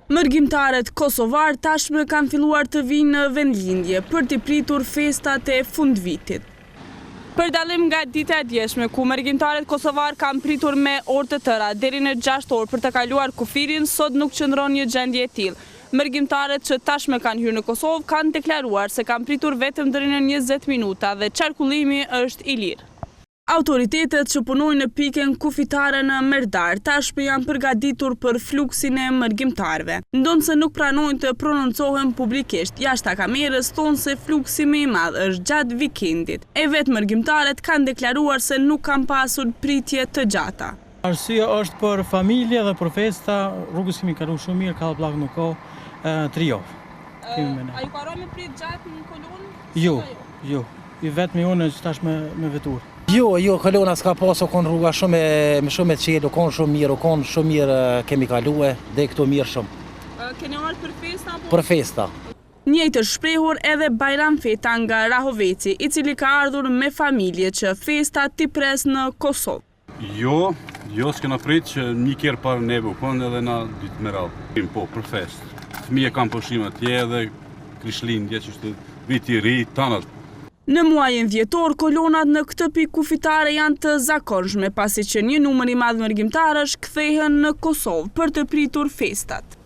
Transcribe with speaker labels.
Speaker 1: Mërgimtarët kosovarë tashmë kanë filluar të vijnë në vendlindje për t'i pritur festat e fundvitit. Për dallim nga dita e djeshme, ku mërgimtarët kosovarë kanë pritur me orë të tëra, deri në 6 orë për të kaluar kufirin, sot nuk qëndron një gjendje e tillë. Mërgimtarët që tashmë kanë hyrë në Kosovë kanë deklaruar se kanë pritur vetëm deri në 20 minuta dhe qarkullimi është i lirë. Autoritetet që punojnë në pikën kufitare në Merdar tashmë janë përgatitur për fluksin e mërgimtarëve. Ndonëse nuk pranojnë të prononcohen publikisht, jashtë kamerës thonë se fluksi më i madh është gjatë vikendit. E vetë mërgimtarët kanë deklaruar se nuk kanë pasur pritje të gjata.
Speaker 2: Arsyeja është për familje dhe për festa, rrugës kemi kalu shumë mirë, kallabllak nuk ka, tri javë.
Speaker 1: A ju ka ra me prit gjatë në kolonë?
Speaker 2: Jo, jo. I vetmi unë që tash me, me veturë.
Speaker 3: Jo, jo, kolona s'ka pas, u konë rruga shumë e, shumë e qelë, u konë shumë mirë, u konë shumë mirë kemi kalue, dhe këtu mirë shumë.
Speaker 1: Keni ardhë për festa? Apo?
Speaker 3: Për festa.
Speaker 1: Njëjtë është shprehur edhe Bajram Feta nga Rahoveci, i cili ka ardhur me familje që festa t'i pres në Kosovë.
Speaker 4: Jo, jo, s'kena prit që një kerr parë neve u konë edhe na ditë me radhë. Po, për festë. Fëmijë kanë pushime atje edhe Krishtlindje që është viti i ri, tanat.
Speaker 1: Në muajin dhjetor, kolonat në këtë pikë kufitare janë të zakonshme, pasi që një numër i madh mërgimtarësh kthehen në Kosovë për të pritur festat.